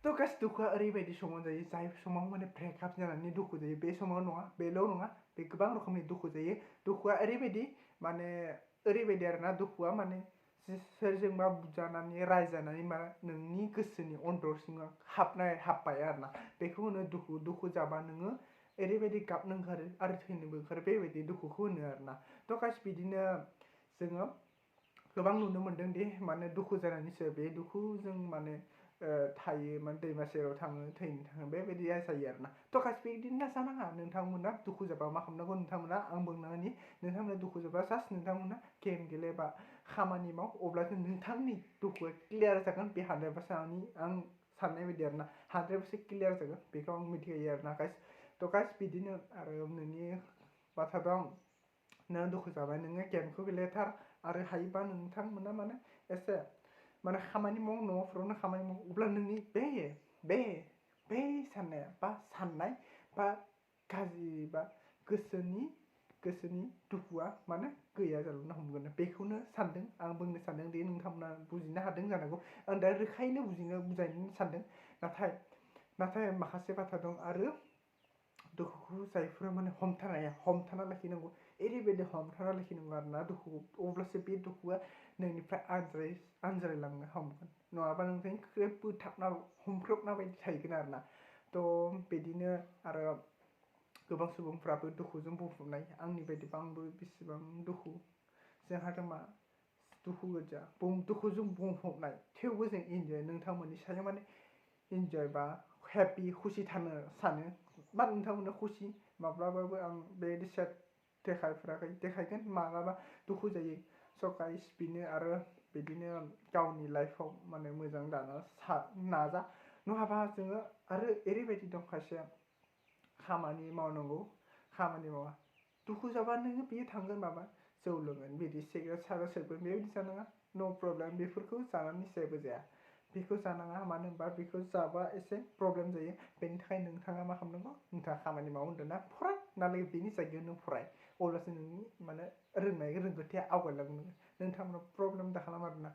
थ' गाइस दुखुआ ओरैबायदि समाव जायो जाय समाव माने ब्रेकआप जानानै दुखु जायो बे समाव नङा बेल' नङा बे गोबां रोखोमनि दुखु जायो दुखुआ ओरैबायदि माने ओरैबायदि आरोना दुखुआ माने सोरजोंबा बुजानानै रायजानानै मा नोंनि गोसोनि अन्तर सिङाव हाबबाय आरोना बेखौ होनो दुखु जाबा नोङो ओरैबायदि गाबनो ओंखारो आरो थैनोबो ओंखारो बेबायदि दुखुखौ होनो आरोना थ' गाइस बिदिनो जोङो गोबां नुनो मोन्दों दि माने दुखु जानानैसो बे दुखुजों माने थायो माने दैमा सेराव थाङो थैनो थाङो बेबायदि जायो आरोना थ' गाइस बिदिनो जानाङा नोंथांमोना दुखु जाबा मा खालामनांगौ नोंथांमोना आं बुंनायनि नोंथांमोना दुखु जाबा जास्ट नोंथांमोना गेम गेलेबा खामानि माव अब्लासो नोंथांनि दुखुआ क्लियार जागोन बे 100% आं साननाय बायदि आरोना 100% क्लियार जागोन बेखौ आं मिथिखायो आरोना गाइस थ' गाइस बिदिनो आरो नोंनि बाथ्रा दं नों दुखु जाबाय नोङो गेमखौ गेलेथार आरो हायोबा नोंथांमोना माने एसे माने खामानि माव न'फोरावनो खामानि माव अब्ला नोंनि बे साननाया बा साननाय बा गाज्रि बा गोसोनि दुखुआ माने गैया जालांनो हमगोन बेखौनो सानदों आं बुंनो सानदों दि नोंथांमोना बुजिनो हादों जानांगौ आं दा रोखायैनो बुजायनो सानदों नाथाय माखासे बाथ्रा दं आरो दुखुखौ जायफोरा माने हमथाना लाखिनांगौ ओरैबायदि हमथाना लाखिनांगौ आरोना दुखुखौ अब्लासो बे दुखुआ नोंनिफ्राय आनज्रायलांनो हमगोन नङाबा नोंथांनि बोथाबना हमख्रबना बायदि थाहैगोन आरोना थ' बिदिनो आरो गोबां सुबुंफ्राबो दुखुजों बुंफबनाय आंनि बायदिबा आंबो बेसेबां दुखु जोंहा मा दुखु गोजा दुखुजों बुंफबनाय थेवबो जों इन्जय नोंथांमोननि सायाव माने इन्जय बा हेपि खुसि थानो सानो बा नोंथांमोना खुसि माब्लाबाबो आं बेबायदि सेट देखायगोन माब्लाबा दुखु जायो स' गाइस बिनो आरो बिदिनो गावनि लाइफआव माने मोजां दानो नाजा नङाबा जोङो आरो ओरैबायदि दं खायसे खामानि मावनांगौ खामानि मावा दुखु जाबा नोङो बेयो थांगोन माबा जौ लोंगोन बिदि सिगारेट सारा सोबगोन बेबायदि जानाङा न' प्रब्लेम बेफोरखौ जानानै जेबो जाया बेखौ जानाङा मानो होनबा बेखौ जाबा एसे प्रब्लेम जायो बेनि थाखाय नोंथाङा मा खालामनांगौ नोंथाङा खामानि मावो होनदोंना फराय नालाय बेनि जायगायाव नों फराय अब्लासो नोंनि माने रोंगौथिया आवगायलांगोन नोंथांमोना प्रब्लेम दा खालाम आरोना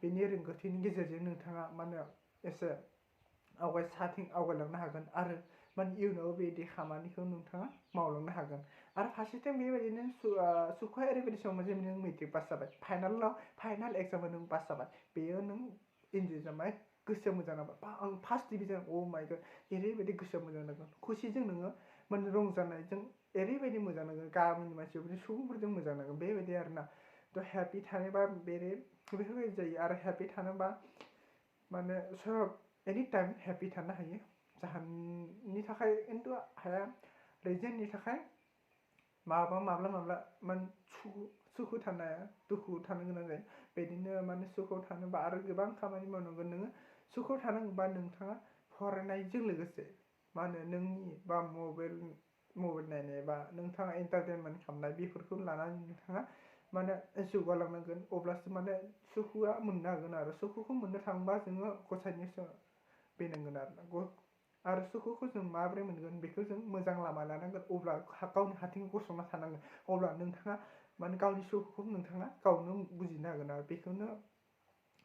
बेनि रोंगौथिनि गेजेरजों नोंथाङा माने एसे आवगायलांनो हागोन आरो माने इयुनाव बेबायदि खामानिखौ नोंथाङा मावलांनो हागोन आरो फारसेथिं बेबायदिनो सुखुआ ओरैबायदि समाव जे नों मेट्रिक पास जाबाय फाइनाल एग्जामाव नों पास जाबाय बेयो नों इन्जय जाबाय गोसो मोजां जाबाय बा आं फार्स्ट डिभिजन अ माइ गड ओरैबायदि गोसोआ मोजां नांगोन खुसिजों नोङो माने रंजानायजों ओरैबायदि मोजां नांगोन गामिनि मानसिफोरजों सुबुंफोरजों मोजां नांगोन बेबायदि आरोना थ' हेपि थानोबा बेफोरबायदि जायो आरो हेपि थानोबा माने एनि टाइम हेपि थानो हायो जाहोननि थाखाय खिन्थु हाया रिजननि थाखाय माब्ला माने सुखु थानाया दुखु थानो गोनां जायो बिदिनो माने सुखुआव थानोबा आरो गोबां खामानि मावनांगोन नोङो सुखुआव थानांगौबा नोंथाङा फरायनायजों लोगोसे मा होनो नोंनि बा मबाइल नायनाय बा नोंथाङा एन्टारटेनमेन्ट खालामनाय बेफोरखौ लानानै नोंथाङा माने जौगालांनांगोन अब्लासो माने सुखुआ मोननो हागोन आरो सुखुखौ मोननो थाङोबा जोङो गसाइनिसो बेनांगोन आरो सुखुखौ जों माबोरै मोनगोन बेखौ जों मोजां लामा लानांगोन अब्ला गावनि आथिङाव गसंना थानांगोन अब्ला नोंथाङा माने गावनि सुखुखौ नोंथाङा गावनो बुजिनो हागोन आरो बेखौनो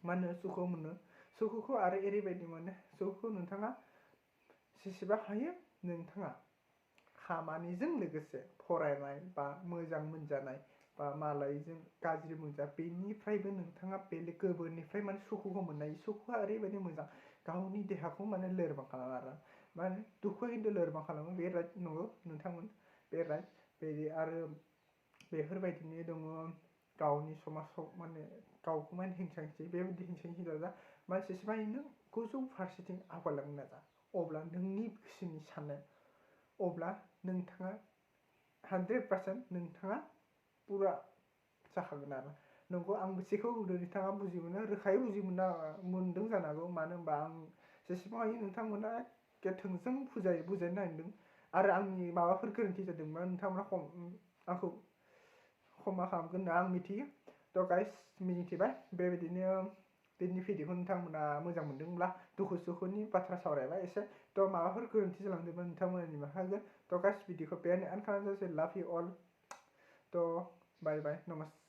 मा होनो सुखुखौ आरो ओरैबायदि मोनो सुखुखौ नोंथाङा जेसेबां हायो नोंथाङा खामानिजों लोगोसे फरायनाय बा मोजां मोनजानाय बा मालायजों गाज्रि मोनजा बेनिफ्रायबो नोंथाङा बेलेग गोबोरनिफ्राय माने सुखुखौ मोननाय सुखुआ ओरैबायदि मोजां गावनि देहाखौ माने लोरबां खालामा आरो माने दुखुआ खिन्थु लोरबां खालामो बे राइट नंगौ नोंथांमोन बे राइट बिदि आरो बेफोरबायदिनो दङ गावनि समाजाव माने गावखौ माने हिंसा बेबायदि हिंसा जा माने जेसेबां नों गोजौ फारसेथिं आवगायलांनो नाजा अब्ला नोंनि गोसोनि साननाय अब्ला नोंथाङा 100% नोंथाङा पुरा जाखागोन आरो नंगौ आं जेखौ बुंदों नोंथाङा बुजि मोनो रोखायै मोनदों जानो हागौ मानो होनबा आं जेसेबां हायो नोंथांमोना थोंजों बुजायनो नागिरदों आरो आंनि माबाफोर गोरोन्थि जादोंबा नोंथांमोना आंखौ क्षमा खालामगोन होनना आं मिथियो थ' गाइस मिथिबाय बेबायदिनो दिनैनि भिडिअखौ नोंथांमोना मोजां मोनदोंब्ला दुखु सुखुनि बाथ्रा सावरायबाय एसे थ' माबाफोर गोरोन्थि जालांदोंबा नोंथांमोना निमाहा होगोन थ' गाइस भिडिअखौ बेयावनो एन्ड खालामजासै लाभ इउ अल थ' बाय नमस्ते